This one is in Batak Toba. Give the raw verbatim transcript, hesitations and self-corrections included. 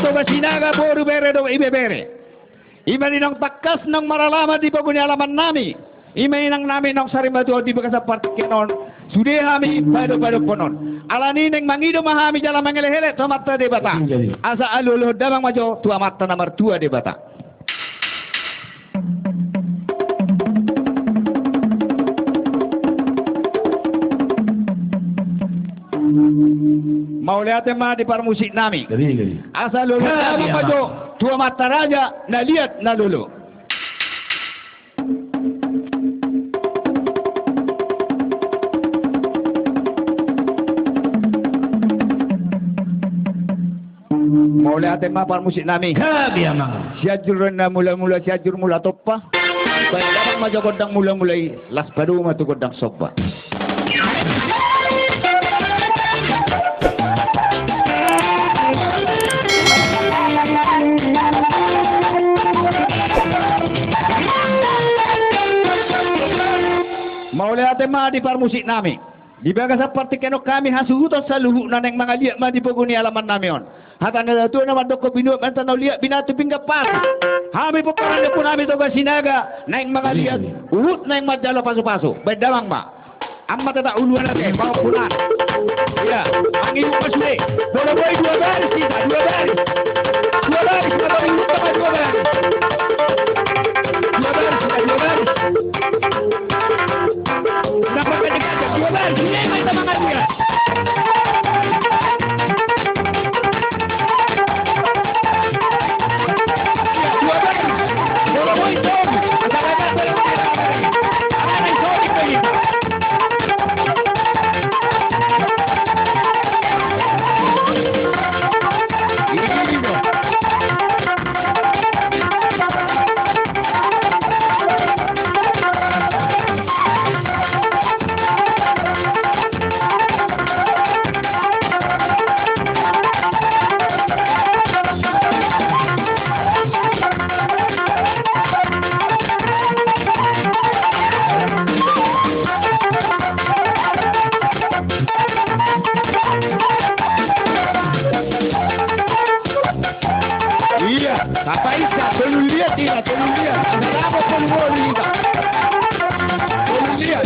Toga Sinaga boru bere dohot ibebere. I ma naung tangkas naung maralaman di pogu ni alamannami. I ma inangnami naung sarimatua on di bagasan partingkian on. Sude hami padopadophon on. Alani i naeng mangido ma hami jala mangelekelek tu Amanta Debata. Asa alualuhon damang ma jo tu Amanta na martua Debata. Mauliate ma di parmusiknami. Asa lolo ma jo tu amanta raja na liat na lolo. Mauliate ma parmusiknami. Sianjur na mulamula, Sianjur Mulatompa. Baen damang ma jo gondang mulamula i, laos padomu ma tu gondang somba. Mauliate ma di parmusiknami. Di bagasan partingkian on hami hasuhuton saluhutna naeng mangaliat ma di pogu ni alamannami on. Hata ni natuatua na mandok, binuat ma inanta na uliat, binatu pinggan patu. Hami pomparan ni ompunami Toga Sinaga naeng mangaliat, huhut naeng manjalo pasupasu. Baen damang ma. Amanta Taulua nate, paompunan. Ia, anggiat ma sude. Molo boi dua baris hita, dua baris. Dua baris, dua baris, dua baris. Dua baris, dua baris. Ia, tapaisa, tolu liat hita, tolu liat. Asa dapot tolu liat hita. Tolu liat.